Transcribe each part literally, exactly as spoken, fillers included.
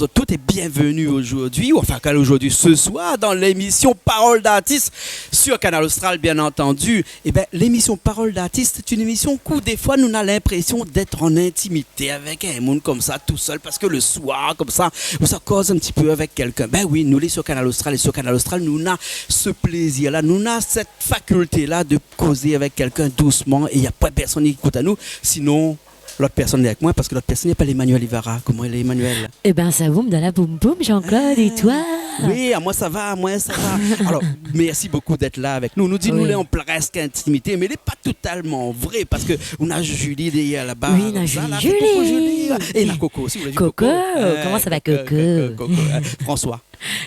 Tout est bienvenu aujourd'hui, ou enfin, kal aujourd'hui, ce soir, dans l'émission Parole d'artiste sur Kanal Austral, bien entendu. Eh ben, l'émission Parole d'artiste, c'est une émission où, des fois, nou na l'inpression d'être en intimité avec un moun comme ça, tout seul, parce que le soir, comme ça, ou sa koz un petit peu avec quelqu'un. Ben oui, nou lé sur Kanal Austral, et sur Kanal Austral, nou na ce plaisir-là, nou na cette faculté-là de causer avec quelqu'un doucement, et y a pas personne qui écoute à nous, sinon, l'autre personne est avec moi, parce que l'autre personne, i apèl Emmanuel Ivara. Koman i lé, Emmanuel ? Eh ben, sa boum dan la boum boum, Jean-Claude, et toi ? Oui, amoin sa va, amoin sa va. Alors, merci beaucoup d'être là avec nous. Nou di nou lé en presque intimité, mais lé pa totalement vrai, parce que nou na Julie derrière là-bas, oui, nou na Julie. Coucou, Julie. Et nou na Coco aussi, ou la vu, Coco. Coco, koman sa va, Coco ? François.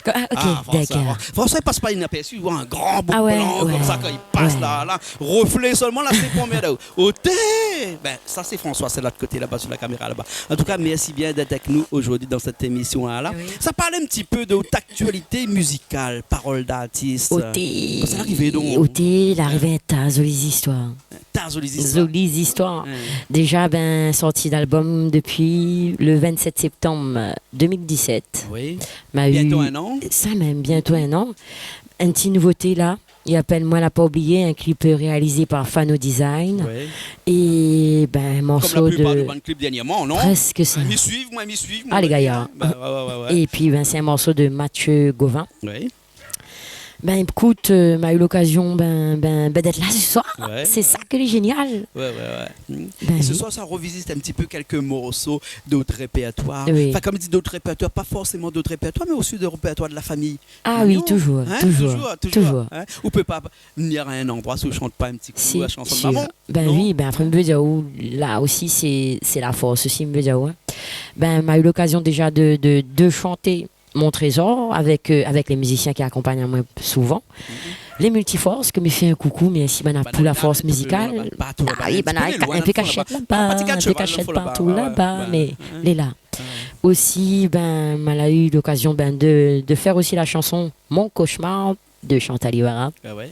Ah, ok, d'accord. François, François i pass pa inapèrsi, ou voi in gran bout blan konmsa, kan i pass la, la, reflet seulement, la, sé pa mèrd. Oté ! Ben, sa sé François, sé l'autre côté là-bas, sur la caméra là-bas. En tout cas, merci bien d'être avec nous aujourd'hui dans cette émission-là. Oui. Sa parl un petit peu de out actualité musicale, Parole d'artiste. Oté. Koman sa la arivé, donc ? Oté, la arivé in ta zoli zistoir. Ta zoli zistoir. Zoli zistoir. Déja, ben, sorti d'album depuis le vingt-sept septembre deux mille dix-sept. Oui. Bientôt un an. Sa mèm, bientôt un an. In ti nouvoté la, i apèl Moin la pa oublié, un clip réalisé par Fano Design. Oui. Et ben, in morso de... Comme la plupart de bann clip dernièrement, non ? Presque sa. Mi suiv, moin, mi suiv, moin. Ah, les gayar. Ben, ouais, ouais, ouais. Et puis, ben, c'est un morceau de Mathieu Gauvin. Oui. Ben, écoute, euh, ma u l'occasion, ben, ben, ben, d'être là ce soir. Ouais, ouais. C'est ça que lé génial. Ouais, ouais, ouais. Mm. Ben oui. Et ce soir, sa revisite un petit peu quelques morceaux d'autres répertoires. Oui. Enfin, comme dit, d'autres répertoires, pas forcément d'autres répertoires, mais aussi des répertoires de la famille. Ah oui, toujours, toujours, toujours, hein. Ou pé pa vnir à un endroit si ou shant pa un petit coup la chanson de maman, non ? Si. Ben oui, ben après, mi vé dir, ou, la aussi, c'est, c'est la force aussi, mi vé dir, ouais. Ben, ma u l'occasion déjà de, de, de chanter Mon Trésor avec, euh, avec les musiciens qui accompagnent amoin souvent. Mhm. Les Multiforces, ke mi fé in coucou, mèrsi banna pou la force musicale. Banna lé in pé partou laba. Ah oui, banna lé in pé kashèt laba, in pé kashèt partou laba, mé lé la. Ouais. Aussi, ben, ma la u l'occasion, ben, de, de faire aussi la chanson Mon cauchemar de Chantal Ivara. Ah ouais.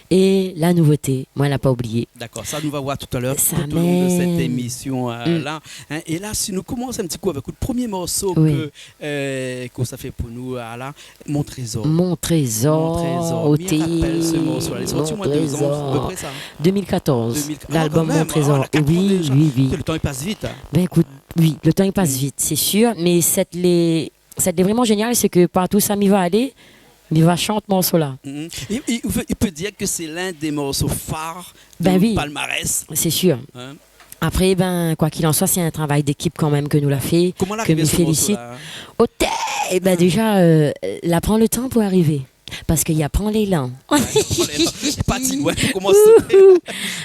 Et la nouveauté, Moin la pa oublié. D'accord, sa nou va voir tout à l'heure, tout au long de cette émission, euh, là. Hein, et là, si nou komans un petit coup avec le premier morceau que, euh, ke ou sa fé pou nou, euh, là, Mon Trésor. Mon Trésor, Mon Trésor. Mi rapèl se morso-la, lé sorti au moins deux ans, à peu près ça, hein. Deux mille quatorze, l'album Mon Trésor. Ah, quand même, hein, quatre ans déjà. Oui, oui, oui. Le temps, il passe vite, hein. Ben, écoute, oui, le temps, il passe vite, c'est sûr, mais cette, les, Sak lé vréman zénial, sé ke partou sa mi va alé, mi va shant morso-la. Mhm. I, i, i pé, i pé dir ke sé l'un des morceaux phares de palmarès. Ben oui, sé sir. Hein ? Apré, ben, quoi qu'il en soit, sé in travay d'ékip kan mèm ke nou la fé, ke mi félisit. Koman la arivé morso-la, hein ? Oté, ben, déza, euh, la pran le tan pou arivé. Parske i apran lé lan. Ouais, i apran lé lan. Lé parti loin, pou komansé. Wouhou.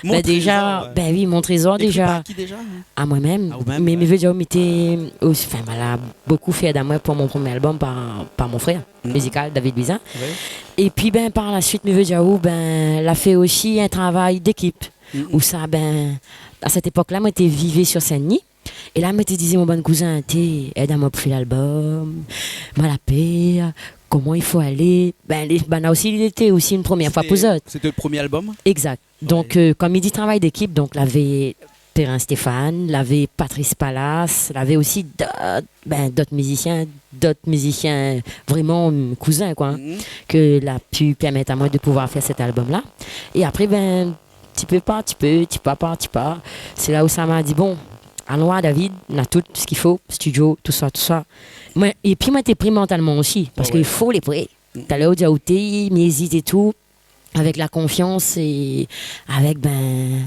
Mon Trésor, ben déza, ouais. Ben oui, Mon Trésor, déza. Ékri par ki déza, hein ? A moin mèm. A ou mèm, ouais. Mé mi vé dir, mi té, euh, anfin, voilà, bokou fièr d'amoin pou mon promié album par, par mon frèr mizikal, David Louisin. Ouais. Épi, ben, par la suit, mi vé dir, ou, ben, la fé osi in travay d'ékip. Mm. Ousa, ben, a sèt épok-la, moin té viv sur Saint-Denis. É la, moin té di mon bann kouzin, té èd amoin pou fé l'album, moin la pèr, koman i fo alé. Ben, lé, banna osi, lété osi in promièr foi pou zot. C'était, c'était le premier album ? Exact. Ouais. Donk, euh, kan mi di travay d'ékip, donk, lavé Perrin Stéphane, lavé Patrice Palas, lavé osi d'ot, ben, d'ot mizisien, d'ot mizisien vréman, euh, kouzin, koi, hein, ke la pu pèrmèt amoin de pouvoir fé sèt album-la. É apré, ben, ti pé par ti pé, ti pa par ti pa. Sé la ousa ma di, bon, alon, David, na tout sak i fo, studio, tousa, tousa. Moin, épi moin té pré mantalman osi, parske i fo lé pré. Talèr ou di aou té, mi ézit é tou, avèk la konfians é avèk, ben,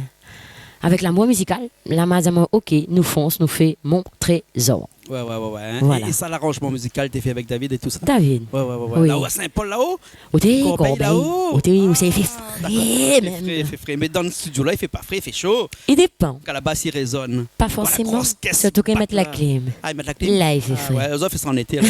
avèk lamour mizikal, la ma di amoin, oké, nou fons, nou fé Mon Trésor. Ouais, ouais, ouais, ouais, hein. Voilà. É, é sa, laranjman mizikal, té fé avèk David é tousa ? David. Ouais, ouais, ouais, ouais. Oui. Laô, a Saint-Paul, laô ? Oté, Corbeil, laô. Oté, ousa i fé fré mèm. Ah, d'accord. I fé fré, i fé fré. Mé dan le studio-la, i fé pa fré, i fé sho. I dépan. Kan la bas i rézone. Pa forséman. Voilà, gro kès. Sirtou kan i mèt la klim. Ah, i mèt la klim ? La, i fé fré. Ah ouais, zot i fé sa an été, la.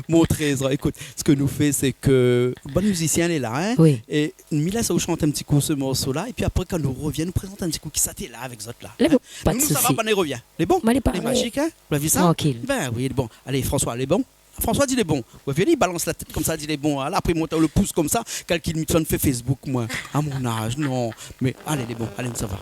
Mon Trésor, ékout, sak nou fé, sé ke bann mizisien lé la, hein. Oui. É mi lès aou shant in ti kou se morso-la, épi apré, kan nou rovien, nou prézant in ti kou kisa té la avèk zot la. Lé bon, pa de sousi. Nou, nou sava, bann i rovien. Lé bon ? Moin lé paré. Lé mazik, hein ? Ou la vi sa ? Trankil. Ben oui, lé bon. Alé, François, lé bon ? François di lé bon. Ou la vi, li balans la tèt konmsa, di lé bon. Ala, apré, i mont le pous konmsa, kalkil mi fé Facebook, moin. A mon az, non. Mé alé, lé bon. Alé, nou sava.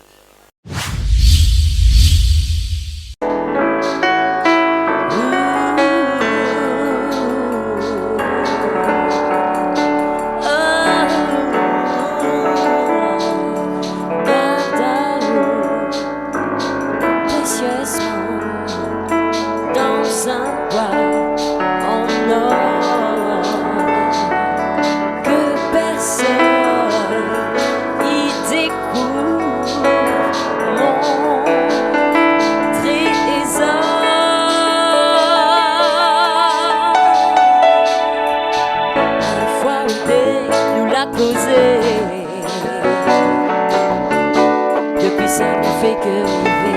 rivé.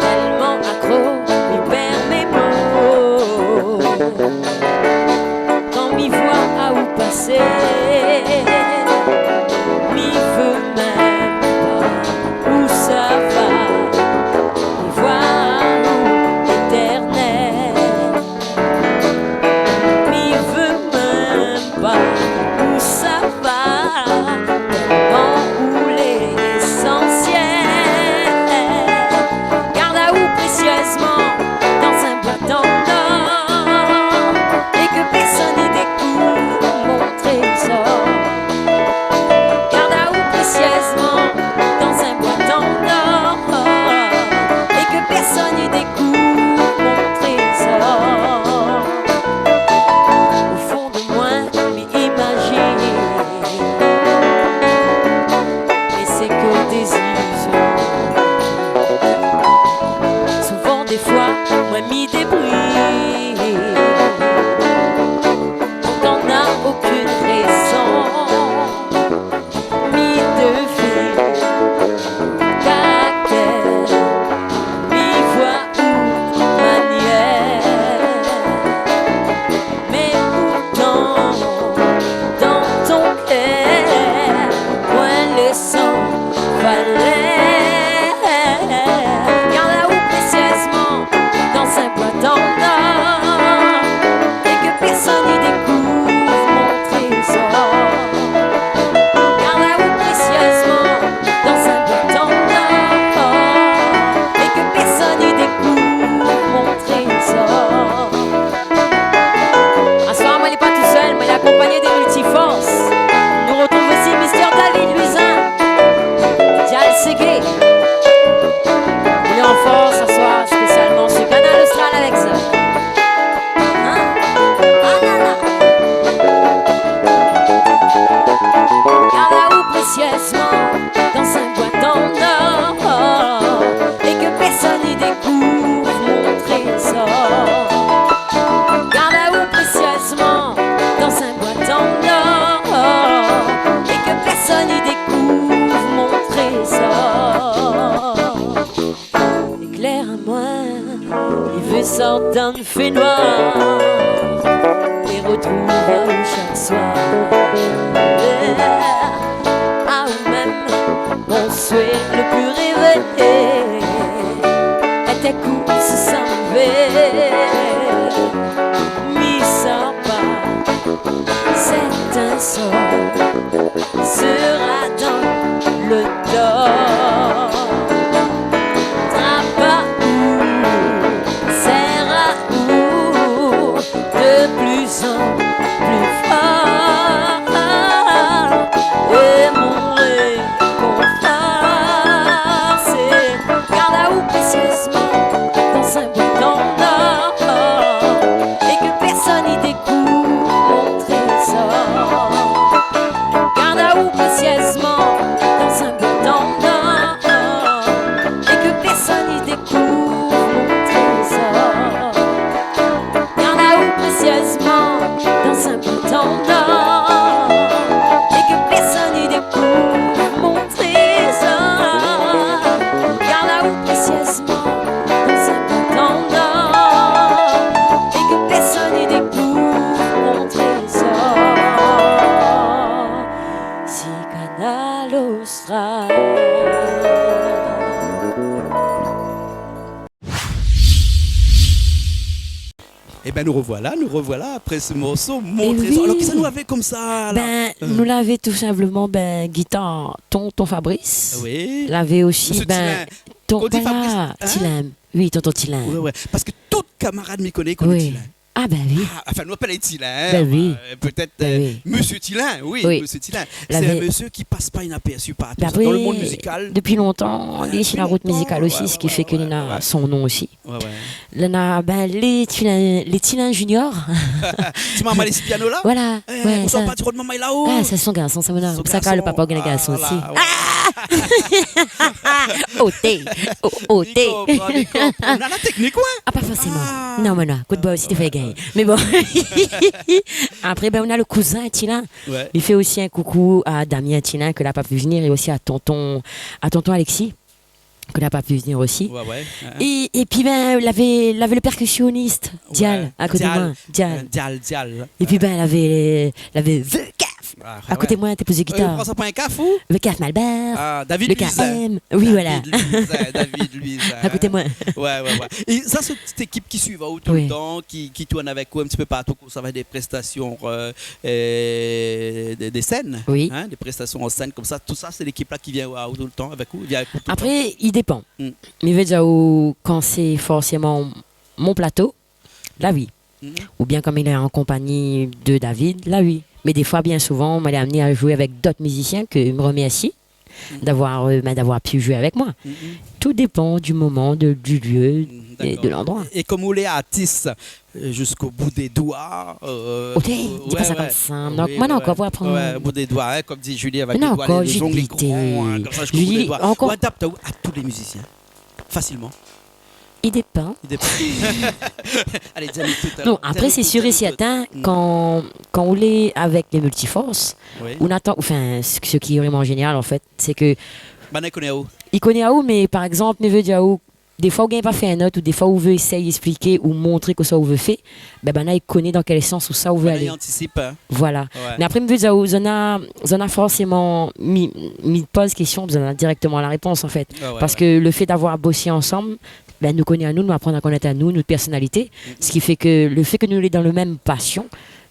Tèlman akro, mi pèrd mé mo. Kan mi voi aou pasé, mi vé mèm pa ou sa va. Mi voi aou étèrnèl. Mi vé mèm pa ou sa va, tèlman ou lésansièl. Gard aou présièzman dan in bwat an or, é ke pèrsone i dékouv mon trézor. Gard aou présièzman dan in bwat an or, é ke pèrsone i dékouv mon trézor. O fon de moin, mi imazine, é sé ke dé zilizion. Souvan, défoi, moin mi débri. Pourtan na okin rézon. Mi devine karaktèr, mi voi out manièr. Mé pourtan, dan ton kèr, moin lé san valèr. Gard aou présièzman dan in bwat an or, é ke pèrsone i dékouv mon trézor. Gard aou présièzman dan in bwat an or, é ke pèrsone i dékouv mon trézor. Aswar, moin lé pa tousèl, moin lé akonpagné de Multifors. Nou retrouv osi Mister David Louisin. Dial Ségué. Lé an fors aswar, spésialman su Kanal Austral avèk sa. Hein ? Ah la la. Gard aou présièzman dan in bwat an or, é ke pèrsone i dékouv mon trézor. Gard aou présièzman dan in bwat an or, é ke pèrsone i dékouv mon trézor. Éklèr amoin, mi vé sort dan fénoir é retrouv aou shak swar. Aou mèm, mon swé le pli révé, é té kou si sanvé. Mi sa pa sèrtin sort sera dan le dor. Trap aou, sèr aou de pli an pli for. É mon rékonfors, sé gard aou présièzman dan in bwat an or, é ke pèrsone i dékouv mon trézor. Gard aou présièzman dan in bwat an or, é ke pèrsone i dékouv mon trézor. Gard aou présièzman dan in bwat an or, é ke pèrsone i dékouv mon trézor. Gard aou présièzman dan in bwat an or, é ke pèrsone i dékouv mon trézor. Si Kanal Austral. Ében, nou revoila, nou revoila apré se morso, Mon Trézor. É oui. Alor, kisa nou lavé konmsa la ? Bin, nou lavé tou sinpleman, bin, gitar, tonton Fabrice. Oui. Lavé osi, Monsieur Tilin. Kan ou di Fabrice, voilà, hein ? Tilin. Oui, tonton Tilin. Ouais, ouais. Parske tout kamarad mi koné i koné Tilin. Ah, bin oui. Ah, anfin, nou apèl ali Tilin, hein. Bin oui. Euh, pétèt, euh, Monsieur Tilin, oui, Monsieur Tilin. Sé in mésyé ki pas pa inapèrsi partou dan le monn mizikal. Bin oui. Dopi lontan, li lé si la rout mizikal osi, sak i fé ke li na son non osi. Ouais, ouais. Li na, bin, lé Tilin, lé Tilin Junior. Ti marmay lé si piano la ? Voilà, ouais, sa. Ou sa pa ti rod marmay la-o ? Ah, sa sé son garson, sa, mon amour. Sa, kar le papa i gingn in garson osi. Ah, ouais. Oté, o-, oté. Mi konpran, mi konpran. Ou na la teknik, ouais. Ah, pa forséman. Ah. Non, mé non, kout bwa osi, té fé gingn. Mé bon. Apré, bin, ou na lo kouzin Tilin. Ouais. Mi fé osi in koukou a Damien Tilin, ke la pa pu vnir, é osi a tonton, a tonton Alexis, ke la pa pu vnir osi. Ouais, ouais. É, épi, bin, lavé, lavé lo pèrkisionist, Dial, a koté moin. Dial. Dial, Dial. Épi, bin, lavé, lavé Veucaf. Ah, ouais. A koté moin, té poz gitar. Euh, pran sa pou in kaf, ou ? Veucaf Malbar. Ah, David Luiz, hein. K M. Oui, voilà. David Luiz, hein, David Luiz, hein. A koté moin. Ouais, ouais, ouais. É sa, sé sèt ékip ki suiv aou toultan, ki, ki tourn avèk ou in ti pé partou, kan sa va dé prestasion, euh, euh, dé, dé sèn, hein, dé prestasion an sèn konmsa. Tousa, sé lékip-la ki vien oir aou toultan, avèk ou, vien avèk ou toultan ? Apré, i dépan. Hmm. Mi vé dir aou, kan sé forséman mon plato, la oui. Mhm. Oubien kan mi lé an konpagni de David, la oui. Mé défoi, bien souvan, moin lé amené a zoué avèk dot mizisien ke mi remèrsi d'avoir, euh, bin, d'avoir pu zoué avèk moin. Mhm. Tout dépan du moman, de, du lieu, mhm, é de landroi. Dakor. É, é konm ou lé artis, euh, ziska bout dé doi, euh, oté, di pa sa konmsa. Ouais, ouais. Donk, oui, moin, oui, ankor pou aprann. Ouais, bout dé doi, hein, konm di Julie, avèk lé doi, lé zong lé gran, hein, konmsa, ziska bout dé doi. Julie, ankor. Ou adapt aou a tout lé mizisien, fasilman. I dépan. I dépan. Alé, di anou tout, alor. Non, apré, sé sir é sèrtin, kan, kan ou lé avèk lé Multiforce, ou atann, anfin, sak, sak i lé vréman zénial, an fèt, sé ke banna i koné aou. I koné aou, mé par égzanp, mi vé dir aou, défoi ou gingn pa fé in not, ou défoi ou vé éséy èspliké ou montré kosa ou vé fé, bin, banna i koné dan kèl sans ou sa ou vé alé. Banna i antisip, hein. Voilà. Ouais. Mé apré, mi vé dir aou, zot na, zot na forséman, mi, mi poz késtion, zot na dirèkteman la répons, an fèt. Ouais, ouais. Parske lo fé d'avoir bosé ansanm, bin, nou koné anou, nou aprann a konèt anou, nout pèrsonalité. Mhm. Sak i fé ke lo fé ke nou lé dan lo mèm pasion,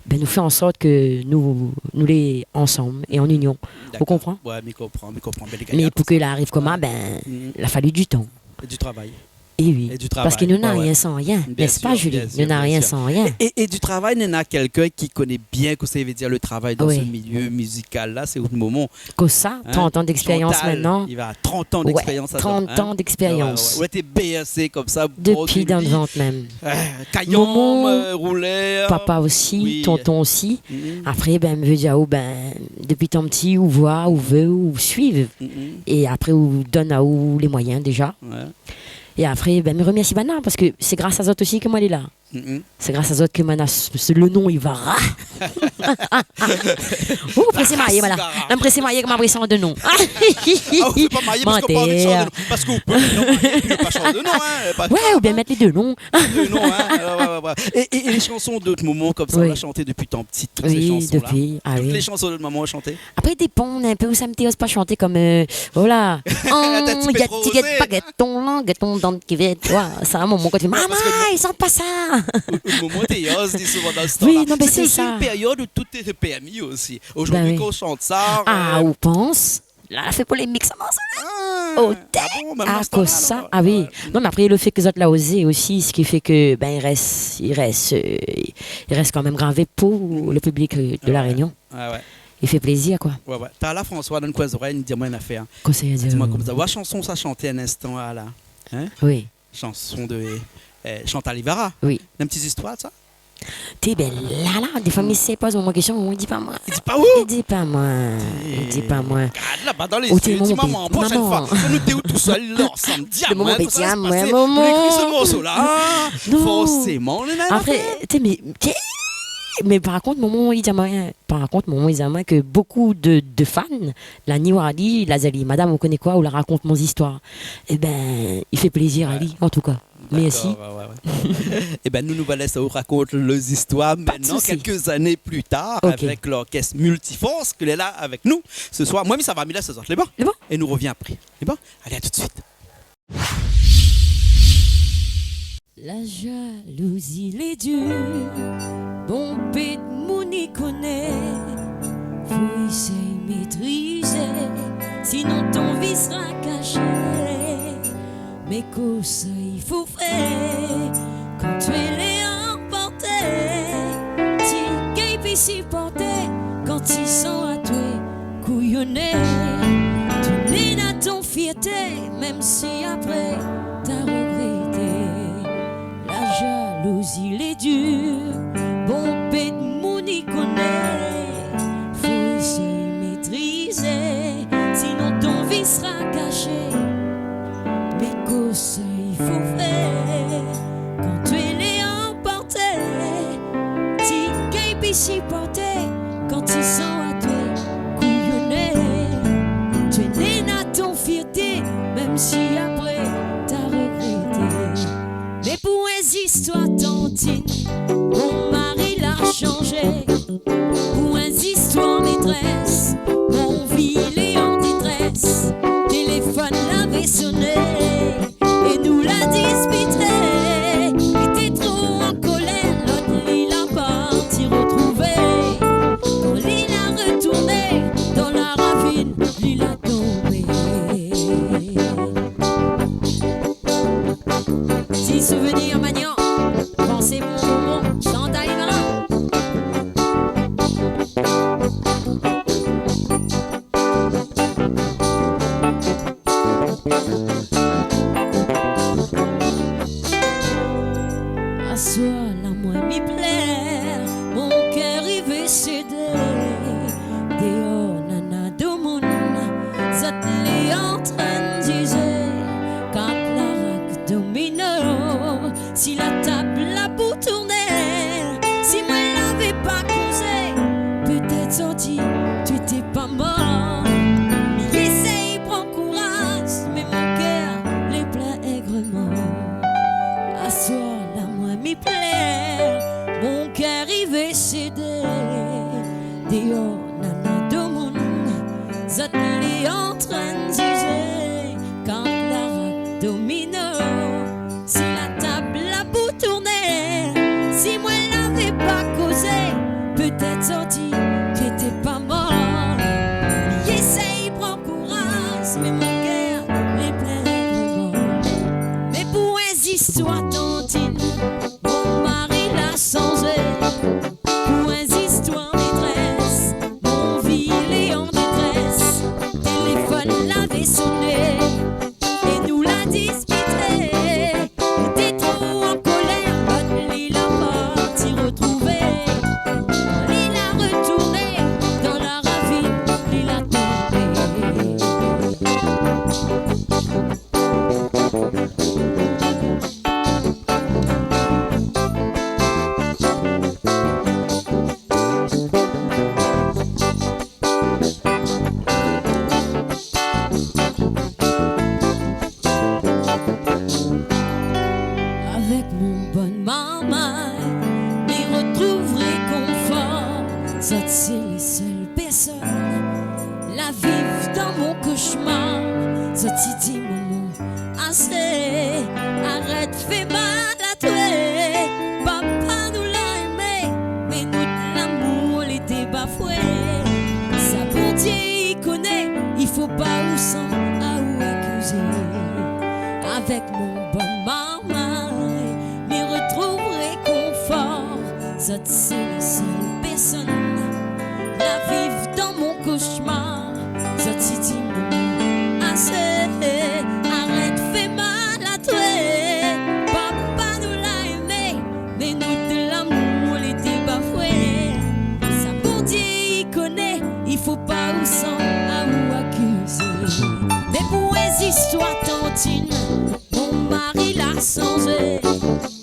bin, nou fé an sort ke nou, nou lé ansanm é an inion. Dakor. Ou konpran ? Ouais, mi konpran, mi konpran. Mé pou ke la ariv konmsa, bin, la fali du tan. É du travay. É oui. É du travay. Parske nou na rien san rien, n'est-ce pas, Julie ? Bien sir, bien sir, bien sir. Nou na rien san rien. É, é, é du travay, néna kèlkin ki koné bien kosa i vé dir lo travay dan se milié mizikal-la, sé out momon. Kosa, trant an d'expérience maintenant. Hein ? Chantal, li va trant an d'expérience la-dan, hein ? Ouais, trant an d'expérience. Ouais, ouais, ouais. Ou lété bèrsé konmsa, depuis dan le ventre même. Dopi dan le vant mèm. Ah, kayanm, momon, euh, roulèr. Papa osi, tonton osi. Oui. Mhm. Apré, bin, mi vé dir aou, bin, dopi tan pti, ou voi, ou vé, ou suiv. Mhm. É apré, ou donn aou lé moiyin déza. Ouais. É apré, bin, mi remèrsi banna, parske sé gras a zot osi ke moin lé la. Mhm. Sé gras a zot ke moin na s-, s-, lo non i va ra. Ou présé marié, voilà. Ou présé marié, koman, apré, san de non. Ah, ou vé pa marié parske ou pa anvi shant de non. Mantèr. Parske ou pé, non, marié, ou pé pa shant de non, hein, pa grave, hein. Ouais, oubien mèt lé dé non. Lé dé non, hein. Ouais, ouais, ouais, ouais. É, é, é lé shanson de out momon konmsa, ou la shanté dopi tan pti, tout sé shanson-la. Oui, dopi, ah oui. Tout lé shanson de out momon, ou la shanté. Apré, i dépan in pé ousa mi té oz pa shanté, konm, euh, voilà. La tèt i pé tro ozé. Gèt, gèt, pa gèt ton lang, gèt ton dan ki vèt. Oué, sa, momon, kan li fé, mama, i shant pa sa. Momon té oz, li di souvan dan lo stan la. Oui, non, mé sé sa. Sété osi in périod ousa tout lété pèrmi osi. Zordi, kan ou shant sa, euh, ou pans, la, la fé polémik, sa, morso-la. Ah bon, mèm dan lo stan la, alor. Ah oui. Non, mé apré, lo fé ke zot la ozé osi, sak i fé ke, bin, i rès, i rès, euh, i rès kan mèm gravé pou lo piblik, euh, de La Rényon. Ah oué. I fé plézir, koi. Oué, oué. Talèr François, dan lo koin zorèy, li di amoin in nafèr, in. Kosa i di aou ? Di amoin konmsa, oué, shanson sa shanté in instan, la. Hein ? Oui. Shanson de, euh, Chantal Ivara. Oui. In ti zistoir, sa ? Té, bin, la, la, défoi, mi sé pa, momon, késtion, momon, li di pa moin. Li di pa ou ? Li di pa moin. Li di pa moin. Gard laba dan lé zié, di, momon, momon, proshèn foi, kan nou dé ou tousèl, la, ansanm, di amoin kosa i s'pass. Momon, momon. Nou ékri se morso-la, hein ? Non. Forséman, nou néna in nafèr. Apré, té, mé, té, mé par kont, momon, li di amoin, par kont, momon, li di amoin ke bonpé de, de fan la ni oir ali, la di ali, madam, ou koné koi, ou la rakont mon zistoir. Ébin, i fé plézir ali, an tou ka. Mèrsi. Dakor, oué, oué, oué. Ébin, nou, nou va lès aou rakont lo zistoir. Pa de sousi. Mintnan, kèlk zané pli tar, avèk lorkès Multiforce, ke lé la avèk nou se soir. Moin, mi sava, mi lès azot, lé bon ? Lé bon. É nou rovien apré. Lé bon ? Alé, a tout de suite. La jalouzi lé dir, bonpé d'moun i koné, fo éséy métrizé, sinon ton vi sra kashé. Mé kosa i fo fé kan ou lé anporté, ti gingn pi siporté, kan ti san atoué kouyoné, tourn ali dan ton fièrté, mèm si apré ta rogrété. La jalouzi lé dir, bonpé d'moun i koné, fo éséy métrizé, sinon ton vi San atoué kouyoné, té néna ton fierté, mèm si apré ta rogrété. Mé pou in zistoir tantine, mon mari la shanzé. Pou in zistoir métrès, mon vi lé an détrès. Téléfone lavé soné, é nou la dispité. Li té tro an kolèr, lot li la parti rotrouvé. Kan li la rotourné dan la ravine, li la tonbé. Ti souvenir manian, pansé mon bonbon, Santa Ivana. Aswar la moin mi plèr, mon kèr i vé sédé. Déor nana domoun, zot lé antrin dizé, kat larak domino. Si la tab la pou tourné, si moin lavé pa kozé, pétèt zordi té té pa mor. Mi éséy pran kouraz, mé mon kèr lé plin ègrman. Aswar la moin mi plèr, mon kèr i vé sédé. Déor nana domoun, zot lé antrin dizé, kat larak domino. Si la tab la pou tourné, si moin lavé pa kozé, pétèt zordi té té pa mor. Mi éséy pran kouraz, mé mon kèr lé plin ègrman. Mé pou in zistoir tantine, mon mari la shanzé. Pou in zistoir métrès, mon vi lé an détrès. Téléfone lavé soné, é nou la dispité. Li té tro an kolèr, lot li la parti rotrouvé. Li la rotourné dan la ravine, li la tonbé. Avèk mon bann marmay, mi rotrouv rékonfor. Zot sé lé sèl pèrsone la viv dan mon koshmar. Zot i di, momon, asé, arèt fé mal atoué. Papa nou la émé, mé nout lamour lété bafoué. Sa Bondié i koné, i fo pa ou san aou akizé. Avèk mon bann marmay, mi rotrouv rékonfor. Zot sé lé sèl pèrsone la viv dan mon koshmar. Zot i di, momon, asé, arèt fé mal atoué. Papa nou la émé, mé nout lamour lété bafoué. Sa Bondié i koné, i fo pa ou san aou akizé. Mé pou in zistoir tantine, mon mari la shanzé.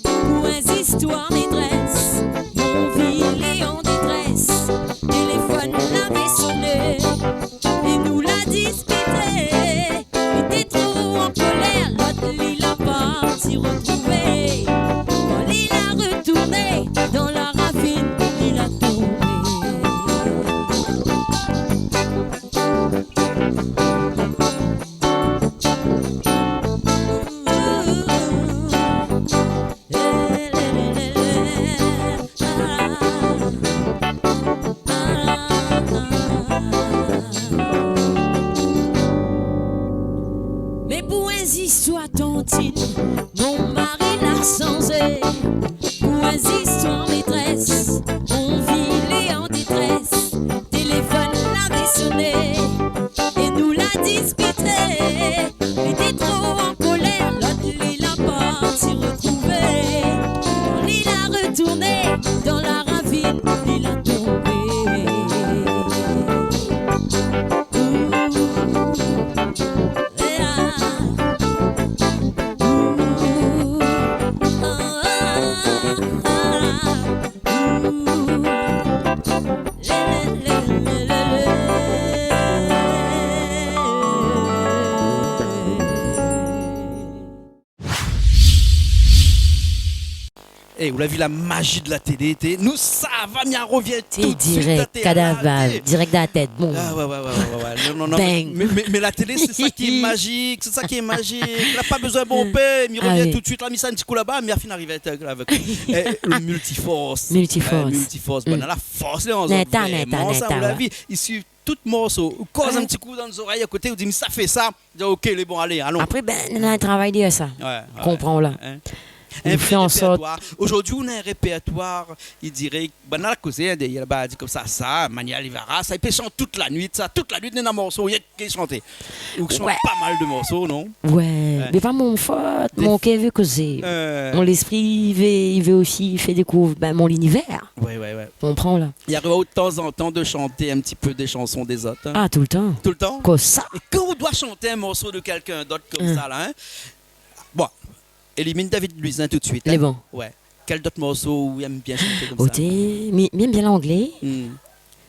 Pou in zistoir métrès, mon vi lé an détrès. Téléfone lavé soné, é nou la dispité. Li té tro an kolèr, lot li la parti rotrouvé. Kan li la rotourné dan la ravine, li la tonbé. Mé pou in zistoir tantine, mon mari la shanzé. Pou in zistoir métrès, mon vi lé an détrès. Téléfone lavé soné, é nou la dispité. Li té tro an kolèr, lot li la parti rotrouvé. Kan li la rotourné dan la ravine, li la tonbé. Ouh, éa. Ouh, ah, ah, ah. Ouh, lé, lé, lé, lé. É ou la vi la maji de la télé, té. Nou sava, mi arvien tout de suit, dirèk, té, kadavre, té. Dirèk dan la tèt, bon. Ah, ouais, ouais, ouais, ouais, ouais. Non, non, non, mé, mé, mé la télé, sé sa ki lé mazik, sé sa ki lé mazik. La pa bezoin bonpé, mi arvien tout de suit, la mi sa in ti kou laba, mi la fine ariv avèk, avèk, eh, le multiforce. Multiforce. Eh, multiforce, bon, la fors, lé an zot, nèt, vréman, nèt, sa, ou la vi. I suiv tout morso, ou koz in ti kou dan zorèy a koté, ou di, mi sa fé sa. Di, OK, lé bon, alé, alon. Apré, bin, néna in travay dèrièr sa. Ouais, ouais. Konpran la. Hein. In vré répertoir. Zordi, ou néna in répertoir, i diré, banna la kozé, hein, dèrièr laba, di konmsa, sa, Mani Alivara, sa, i pé shant tout la nuit, sa, tout la nuit, néna morso, rienk i shant. Ou shant pa mal de morso, non ? Ouais, mé pa mon fot, mon kèr i vé kozé. Mon léspri i vé, i vé osi fé dékouv, bin, mon linivèr. Ouais, ouais, ouais. Ou konpran la. I ariv aou tanzantan de shant in ti pé dé shanson dé zot, hein ? Ah, toultan. Toultan ? Konmsa. É kan ou doi shant in morso de kèlkin d'ot konmsa la, hein ? Bon, élimine David Louisin tout de suit, hein ? Lé bon. Ouais. Kèl d'ot morso ou èm bien shanté konmsa ? Oté, mi, mi èm bien langlé,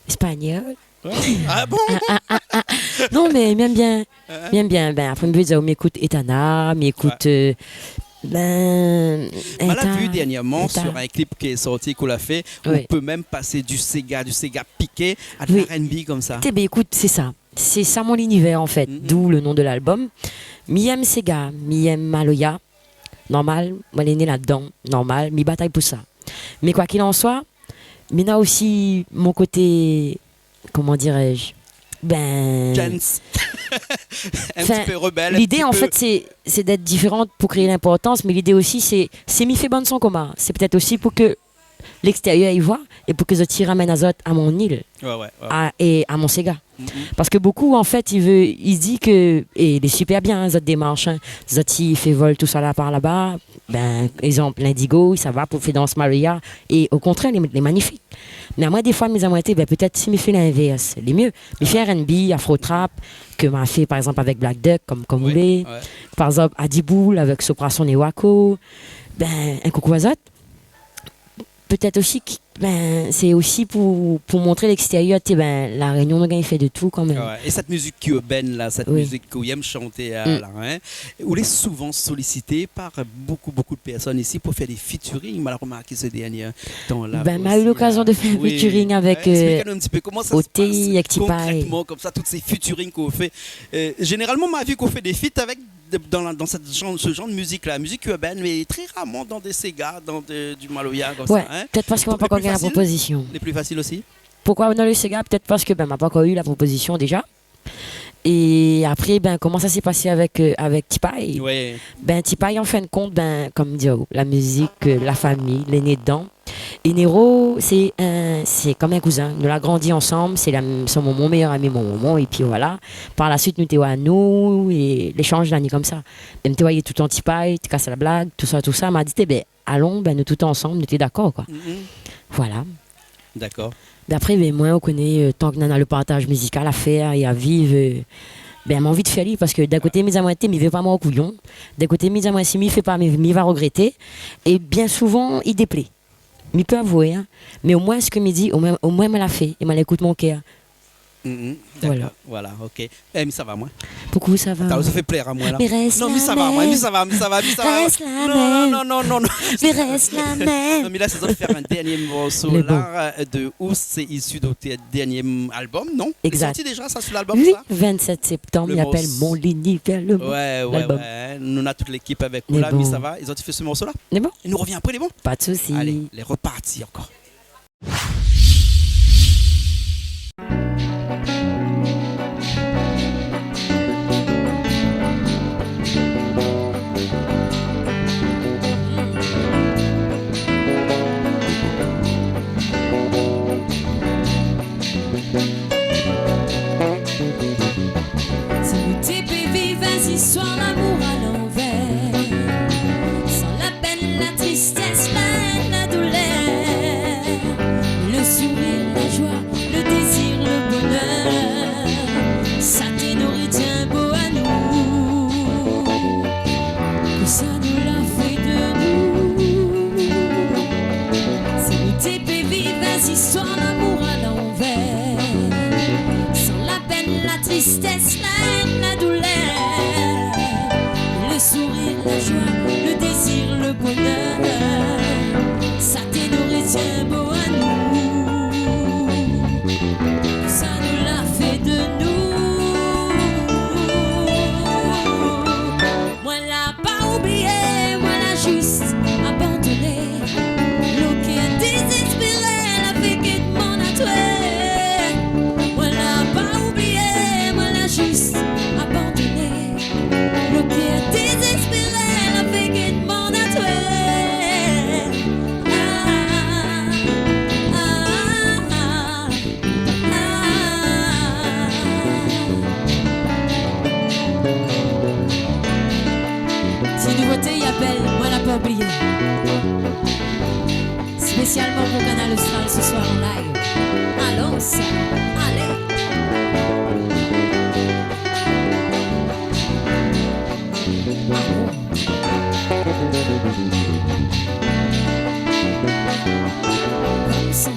espagnol. Ouais. Ah bon ? Non, mé mi èm bien. Hein ? Mi èm bien. Bin, apré, mi vé dir, mi ékout Etana, mi ékout, euh, bin, ma la vi dèrnièrman sur in clip ki lé sorti, k'ou la fé, ou pé mèm pasé du séga, du séga piké à de l'R and B konmsa. Té, bin, ékout, sé sa. Sé sa mon linivèr, an fèt, d'ou le non de l'album. Mi èm séga, mi èm maloya. Normal, moin lé né ladan, normal, mi batay pou sa. Mé quoi qu'il en soit, mi néna osi mon koté, koman diré-je, bin, dance. In ti pé rebèl, in ti pé. Enfin, l'idé, an fèt, sé, sé d'èt diféran pou kréé l'inportans, mé l'idé osi, sé, si mi fé bann son konmsa, sé pétèt osi pou ke l'extérieur i voi é pou ke zot i ramèn azot à mon île. Ouais, ouais, ouais. À, é à mon séga. Parske bonpé, an fèt, i vé, i di ke, é lé super bien, hein, zot démarsh, hein, zot i fé vol tousa la par laba, bin, égzanp, Lindigo, i sava pou fé dans maloya, é o kontrèr, lé, lé manifik. Mé amoin, défoi, mi di amoin, té, bin, pétèt si mi fé l'invèrs, lé mié. Mi fé R and B, afro trap, ke ma fé, par égzanp, avèk Black Duck, konm, konm ou lé. Ouais, ouais. Par égzanp, Adiboul avèk Soprason é Wako. Bin, in koukou azot. Pétèt osi ki, bin, sé osi pou, pou montré l'extérieur, té, bin, La Rényon, nou gingn fé de tout kan mèm. Ah ouais. É sèt mizik urbaine la, sèt mizik k'ou èm shanté, euh, la, hein, ou lé souvan solisité par bonpé, bonpé de pèrsone isi pou fé dé featuring. Ma la romarké sé dèrnié tan la osi, hein. Bin, ma u l'okazion de fé in featuring avèk, euh, Oté, èk Tipay. Esplik anou in ti pé koman sa i pas konkrètman, konmsa, tout sé featuring k'ou fé. Euh, zénéralman, ma vi k'ou fé dé feat avèk de, dan la, dan sèt janr, se janr de mizik la, mizik urbaine, mé trè rarman dan dé séga, dan de, du maloya konmsa, hein. Ouais, pétèt parske moin la pankor gingn la propozision. Lé pli fasil osi. Poukoi dan le séga ? Pétèt parske, bin, ma pankor u la propozision déza. É apré, bin, koman sa la pasé avèk, euh, avèk Tipay ? Ouais. Bin, Tipay, an fin de kont, bin, konm di, la mizik, euh, la fami, lé né dedan. É Nero, sé in, sé konm in kouzin. Nou la grandi ansanm, sé la, sé mon, mon méyèr ami, mon momon, épi voilà. Par la suit, nou té anou, é léchanj la ni konmsa. Mèm té, voyé, toultan Tipay, té kas la blag, tousa, tousa. Ma di, té, bin, alon, bin, nou tout ansanm, nou té dakor, koi. Voilà. Dakor. Bin apré, bin, moin, ou koné, euh, tan ke nana le partaz mizikal a fèr é a viv, euh, bin, ma anvi de fé ali, parske d'in koté, mi di amoin, té, mi vé pa mor kouyon. D'in koté, mi di amoin, si mi fé pa, mi, mi va rogrété. É bien souvan, i déplé. Mi pé avoué, hein. Mé omoin, sak mi di, omoin, omoin, ma la fé, é ma la ékout mon kèr. Voilà. Dakor, voilà, OK. Eh, mi sava, moin. Poukosa ou sava ? Atann, sa i fé plèr amoin la. Non, mi sava, moin, mi sava, mi sava, mi sava. Rès la mèm. Non, non, non, non, non. Mi rès la mèm. Non, mé la, sé sa, fé in dèrnié morso la, euh, de ou, sé isi de out dèrnié album, non ? Exact. Lé sorti déza, sa, su l'album, sa ? Oui, vingt-sept septembre, i apèl Mon linivèr, le morso. Ouais, ouais, ouais. Nou néna tout lékip avèk nou la, mi sava. Lé bon. Lé bon. É nou rovien apré, lé bon ? Pa de sousi. Alé, lé reparti ankor. Si nou té pé viv in zistoir lamour a lanvèr, san la pèn, la tristès, la èn, la doulèr, le sourir, la joi, le dézir, le bonèr, sa té noré tienbo anou. Kosa nou la fé de nou ? Si nou té pé viv in zistoir lamour a lanvèr, san la pèn, la tristès, la èn, la doulèr, le sourir, la joi, le dézir, le bonèr, Spécialement pour Kanal Austral ce soir en live. Allons, ça. Allez. Comme ça.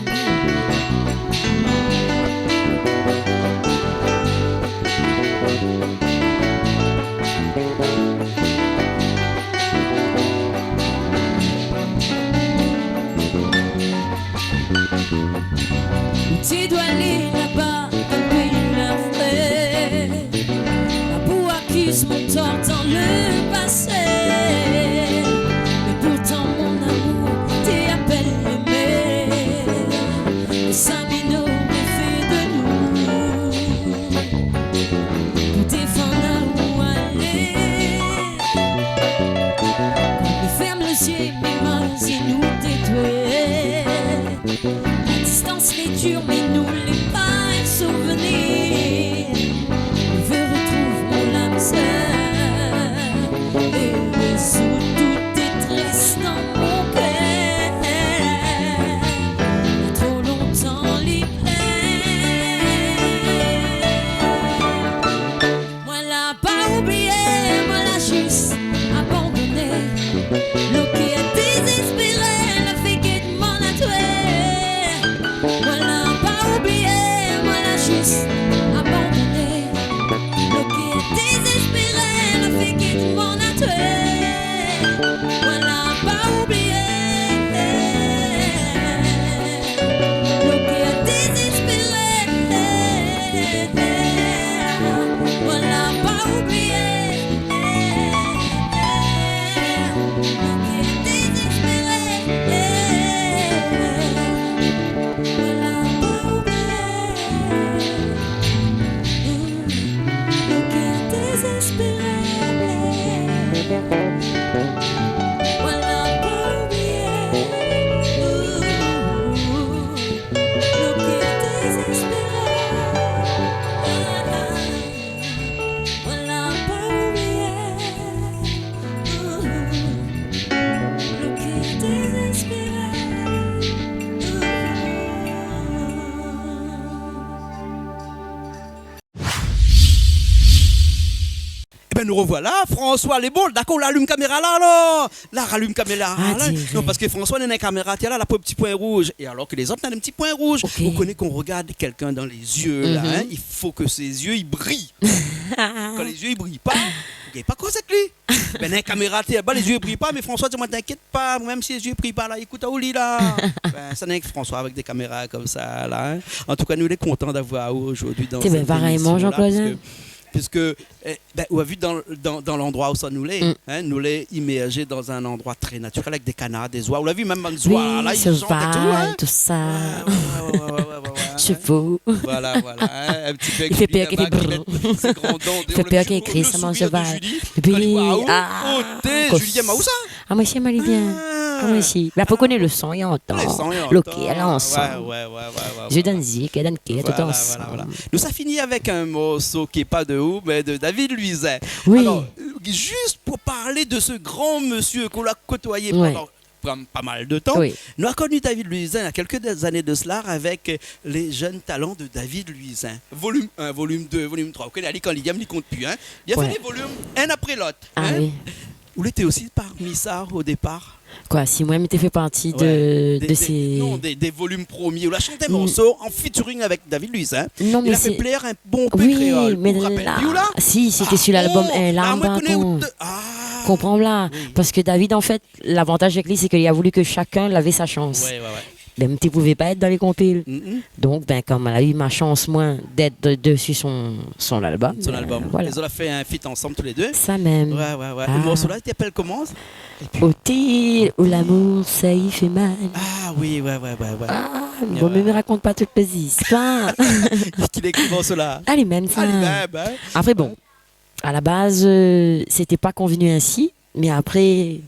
Ou té doi alé laba, dann péi la frèr. La bou akiz mon tor dan le pasé. Mé pourtan, mon amour, té apèl lémé. Mé zamé noré fé de nou pou défann aou alé. Kan mi fèrm lé zié, mi mazine ou té toué. La distans lé dir, mé nou lé pa in souvenir. Mi vé retrouv mon lam sèr é rézoud tout détrès dan mon kèr. Tro lontan li plèr. Moin la pa oublié, moin la zis abandoné. Lo kèr dézéspéré, la fé kit mon atwé. Moin la pa oublié, moin la zis abandoné. Lo kèr dézéspéré, la fé kit mon atwé. Moin la pa oublié. Lo kèr dézéspéré, moin la pa oublié. Lo kèr dézéspéré, moin la pa oublié. Lo kèr dézéspéré, moin la pa oublié. Lo kèr dézéspéré, moin la pa oublié. Lo kèr dézéspéré. Ébin, nou rovoila, François Lebourd. Dakor, la alim kaméra la, alor. La, ralim kaméra la. Non, parske François néna in kaméra, tiens, la, la, pou ti poin rouz. É alor ke lézot néna in ti poin rouz. OK. Ou koné kan ou rogard kèlkin dan lé zié, la, in, i fo ke sé zié i briy. Kan lé zié i briy pa, ou gingn pa koz èk li. Bin, néna in kaméra, tiens, ba, lé zié i briy pa, mé François, di amoin, t'inquiète pas, mèm si lé zié i briy pa, la, ékout aou li, la. Bin, sa néna ke François avèk dé kaméra konmsa, la, in. An tou ka, nou lé kontan d'avoir aou zordi dan sèt émisyon-la, parske, parske, é, bin, ou la vi dan, dan, dan landroi ousa nou lé, in, nou lé imèrzé dan in landroi trè natirèl avèk dé kanar, dé zoi. Ou la vi, mèm bann zoi, la, i shant é tout, in. Wi, soval, tousa. Wé, wé, wé. Shevol. Voilà, voilà, in, in ti pé. I fé pèr, i fé brrr. I fé pèr, i kri, sa manz shevol. Épi, ah, Julie, Julie, amoin osi, moin lé bien. Ah, moin osi. Mé apré, ou koné lo son, i antann. Lo kèr, l'ansanm. Wé, wé, wé. Zié dan zié, kèr dan kèr, tout ansanm. Voilà, voilà. Nou sa fini avèk in morso ki lé pa de ou, mé de David Louisin. Wi. Alor, zis pou parl de se gran mésyé ke ou la kotoyé pandan pa, pa mal de tan. Wi. Nou la koni David Louisin, néna kèlk zané de sela, avèk, euh, Les jeunes talents de David Louisin. Volim in, volim dé, volim troi. Ou koné, ali, kan li yèm, li kont pi, in. Li la fé dé volim, inn apré lot, in. Ah wi. Ou lété osi parmi sa o dépar ? Koi, si moin mi té fé parti de, de sé, non, dé, dé volim promié. Ou la shant in morso an featuring avèk David Louisin, in. Non, mé la fé plèr in bonpé kréol. Wi, mé la, si, sété su lalbom In larm, par kont. Ah bon ? La, moin koné out, ah. Konpran la. Wi. Parske David, an fèt, lavantaz avèk li, sé ke li la voulu ke shakinn lavé sa shans. Wé, wé, wé. Bin, mi té pouvé pa èt dan lé konpil. Mm. Donk, bin, kom la u ma shans, moin, d'èt de, desi son, son albom, bin, voilà. Son albom. Zot la fé in feat ansanm tou lé dé. Sa mèm. Wé, wé, wé. Ah. Lo morso-la, li apèl koman ? Oté, ou lamour sa i fé mal. Ah wi, wé, wé, wé, wé. Ah, bon, mé mi rakont pa tout lé zistoir. Kisa la ékri morso-la ? Li mèm sa. Li mèm, in ? Apré, bon, à la base, euh, c'était pas convenu ainsi, mais après,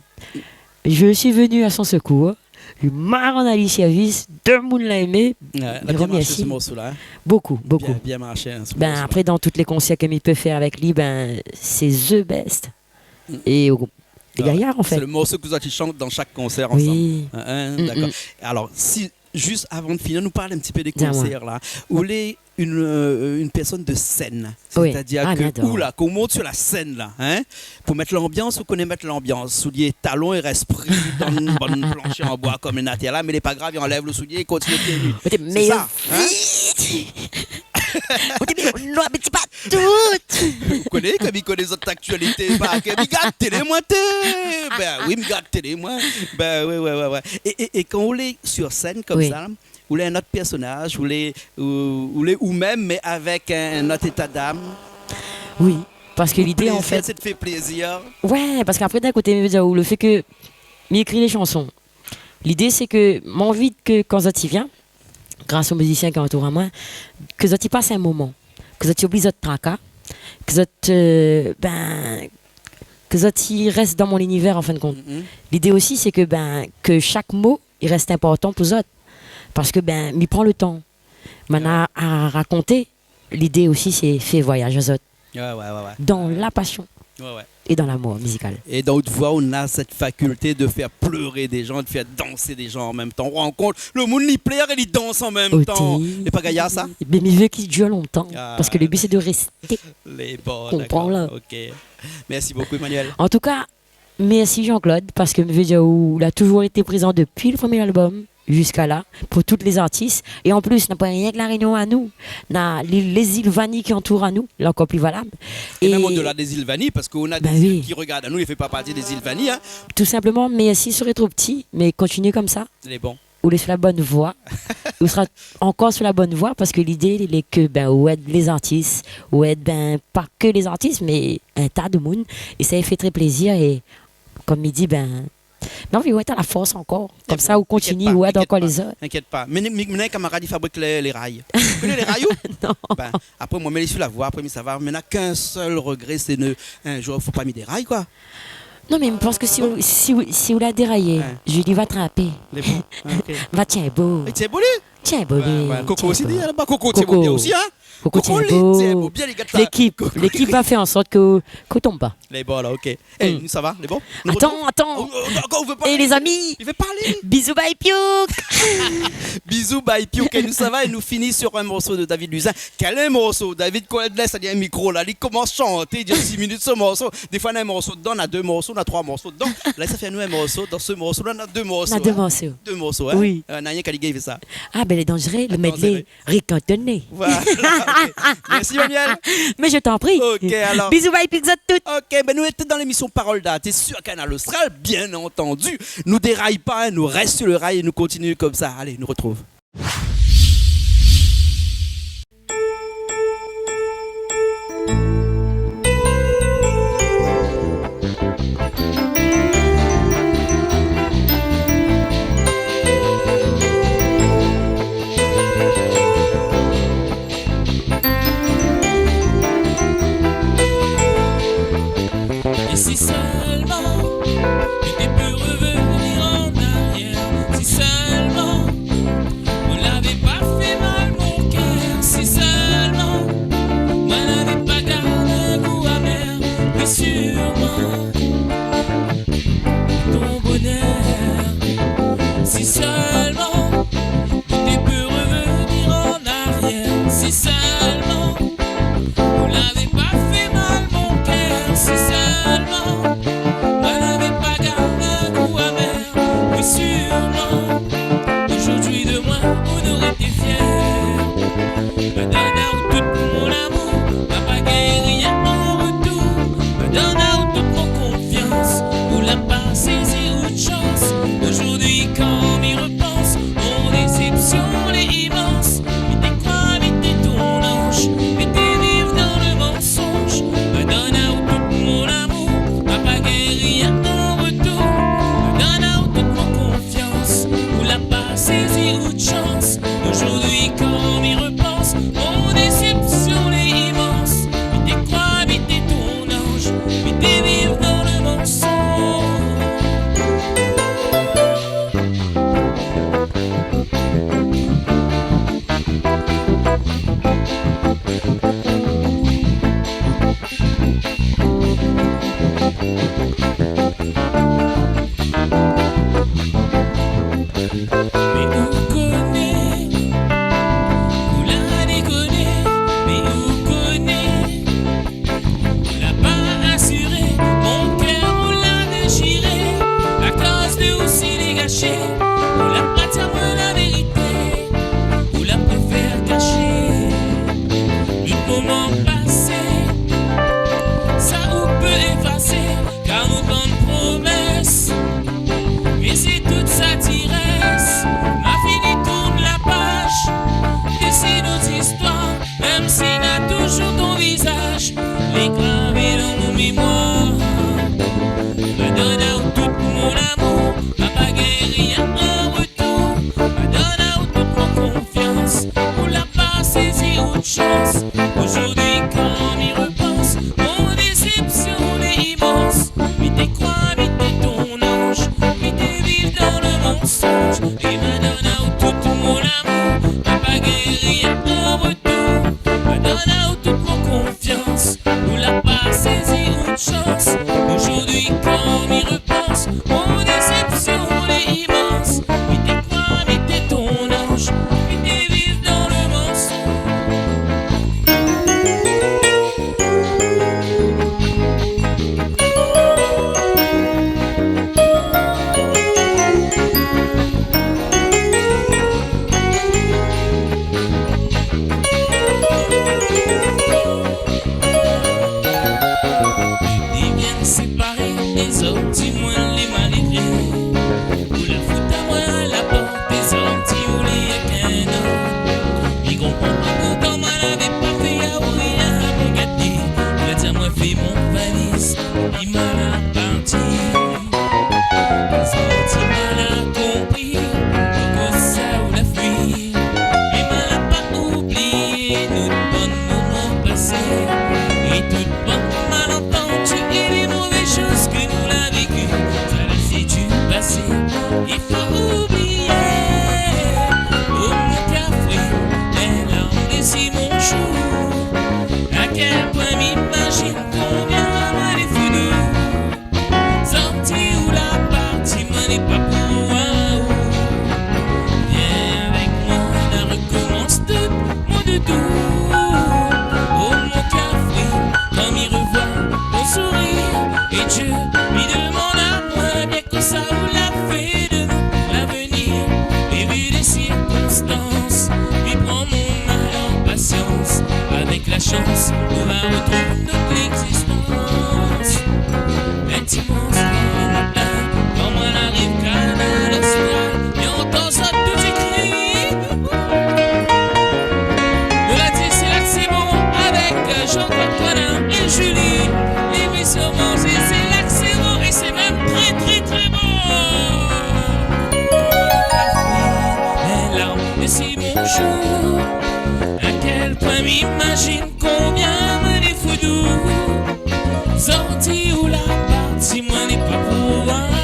je suis venu à son secours. Li la rann ali sèrvis, demoun la èmé, mi remèrsi. Wé, la bien marshé, se morso-la, in. Bokou, bokou. Bien, bien marshé, in, se morso-la. Bin, apré, dan tout lé konsèr ke mi pé fèr avèk li, bin, sé the best. Mm. É o, Lé gayar, an fèt. Sé le morso ke zot i shant dan shak konsèr ansanm. Oui. Hin, hin, dakor. Alor, si, zis avan de fini, nou parl in ti pé dé konsèr la. Ou lé in, euh, in pèrsone de sèn. Oui. Sétadir ke, oula, kan ou mont su la sèn la, hin, pou mèt lanbians, ou koné mèt lanbians. Soulié talon é rès pri dan bann planshé an boi konm néna atèr la, mé lé pa grav, i anlèv le soulié, i kontinié pié nu. Sé sa, hin ? Ou té mèt noir, mé sé pa tout. Ou koné, konm i koné zot aktialité, pa ke mi gard télé, moin, té. Bin oui, mi gard télé, moin. Bin oui, oui, oui, oui. É, é, é kan ou lé su sèn konmsa, ou lé in ot pèrsonaz, ou lé, ou, ou lé ou mèm, mé avèk in, in ot éta d'am. Oui, parske lidé, an fèt, sé de fé plézir. Ouais, parske apré, d'in koté, mi vé dir, ou le fé ke mi ékri lé shanson. Lidé, sé ke mi anvi ke kan zot i vien, gras o mizisien ki antour amoin, ke zot i pas in moman, ke zot i oubli zot traka, ke zot, euh, bin, ke zot i rès dan mon linivèr, an fin de kont. Mhm. Lidé osi, sé ke, bin, ke shak mo i rès inportan pou zot. Parske, bin, mi pran le tan. Moin néna a rakonté. Lidé osi, sé fé voyaz azot. Ouais, ouais, ouais, ouais. Dan la pasion. Ouais, ouais. É dan lamour mizikal. É dan out voi, ou néna sèt fakilté de fèr pléré dé jan, de fèr dansé dé jan an mèm tan. Ou rann kont, le moun i plèr é i dans an mèm tan. Oté. Lé pa gayar, sa ? Mé mi vé k'i dir lontan, parske le bi, sé de rèsté. Lé bon, konpran, dakor, la. Ok. Mèrsi bokou, Emmanuel. An tou ka, mèrsi Jean-Claude, parske mi vé dir, ou la touzour été prézan dopi le promié album ziska la, pou tout lé zartis. É an plis, na pa rienk La Rényon anou. Na lé, lé zil Vani ki antour anou, lé ankor pli valab. É mèm odela dé zil Vani, parske ou na dé zil ki rogard anou, i fé pa parti dé zil Vani, hin. Tou sinpleman, mèrsi, sré tro pti, mé kontinié konmsa. Lé bon. Ou lé su la bone voi. Ou sra ankor su la bone voi, parske lidé, lé ke, bin, ou èd lé zartis, ou èd, bin, pa ke lé zartis, mé in ta de moun. É sa i fé tré plézir. É konm mi di, bin, non, mi anvoy aou la fors ankor. Konmsa, ou kontinié, ou èd ankor lé zot. Inkièt pa, inkièt pa. Mé, mé, mé, kamarad, i fabrik lé, lé ray. Ou koné lé ray, ou ? Non. Bin, apré, moin, mé lé su la voi, apré, mi sava. Mé na k'in sèl regré, sé ne, in zour, fo pa mi déray, koi. Non, mé mi pans ke si ou, si ou, si ou la dérayé, Julie va trapé. Lé bon. Ah, ok. Va tienbo. É tienbo, li ? Tienbo, li. Ouais, ouais. Koko osi, li, laba, Koko tienbo bien osi, hin ? Koko tienbo. Koko, li tienbo bien, li gèt la. Lékip, lékip va fé an sort ke, ke ou tonm pa. Lé bon, la, ok. É, nou sava, lé bon ? Atann, atann. Oh, oh, ankor, ou vé pa alé ? É, lé zami, i vé pa alé. Bizou, bay, piouk. Bizou, bay, piouk. É nou sava é nou fini su in morso de David Louisin. Kèl morso, David, kan li lès ali in mikro la, li komans shanté, i dir sis minit se morso. Défoi, na in morso dedan, na dé morso, na troi morso dedan. La, sa fé anou in morso. Dan se morso la, na dé morso, hin. Na dé morso. Dé morso, hin. Oui. Euh, na rienk ali gingn fé sa. Ah, bin, lé danzéré, le medley. Danzéré. Rikantoné. Voilà, ok. Mèrsi, Emmanuel. Mé mi t'en prie. Ok, alor. Bizou, bay, piouk zot tout. Ok, bin, nou lété dan lémision Parole d'artiste su Kanal Austral, bien antandi. Nou déray pa, hin, nou rès su le ray é nou kontinié konmsa. Alé, nou rotrouv. É si sèlman mi té pé revenir an arièr, si sèlman ou lavé pa fé mal mon kèr, si sèlman moin lavé pa gard in gou amèr, mé sirman ton bonèr. Si sèlman ou té pé revenir an arièr, si sèlman ou lavé pa fé mal mon kèr, si sèlman moin lavé pa gard in gou amèr, mé sirman, zordi de moin, ou noré été fièr. Moin donn aou tout mon lamour, moin pa gingn rien an retour. Moin donn aou tout mon konfians, ou la pa sézi out shans. Zordi, kan mi repans, mon désèpsion lé imans. Mi té kroi mi té ton anz, mi té viv dan le mansonz. Moin donn aou tout mon lamour, moin pa gingn rien an retour. Moin donn aou tout mon konfians, ou la pa sézi out shans. Zordi, kan mi repans, mon désèpsion lé imans. Mi té kroi mi té ton anz, mi té viv dan le mansonz. mon amour, ma pa gingn rien an retour. Ma donn aou tout mon konfians, ou la pa sézi out shans. Zordi kan mi repans, mon désépsion lé imans. Mi té kroi mi té ton anz, mi té viv dan le mansonz. Li vien séparé, dézordi moin lé maléré. Ou la fout amoin la port, dézordi ou lé èk in ot. Mi konpran pa poukosa moin lavé pa fé aou rien pou gaté. Ou la di amoin fé mon valiz, épi ma la parti. Dézordi ma la konpri poukosa ou la fui. É ma la pa oublié nout bann moman pasé é tout bann malantandi é lé mové shoz ke nou la véki. Sa la sé di pasé, i fo oublié. O mon kèr fré, in larm dési mon jour. A kèl poin mi imazine konbien moin lé fou d'ou. Zordi ou la parti, moin lé pa pou aou. Vien avèk moin, nou la rekomans tout, mon doudou. O mon kèr fré, kan mi revoi ton sourir, é Dié, mi demann amoin bien kosa ou la fé de nou, lavenir. É vu lé sirkonstans, mi pran mon mal an pasians. Avèk la shans, nou va retrouv nout légzistans. In dimans matin, kan moin la ariv Kanal Austral, mi antann zot tout i kri. Nou la di sé la ke sé bon avèk Jean-Claude Coindin é Julie. Lémision Manzé, sé la ke sé bon é sé mèm trè, trè, trè bon. In larm dési mon jour. A kèl poin mi imazine konbien moin lé fou d'ou. Zordi ou la parti, moin lé pa pou aou.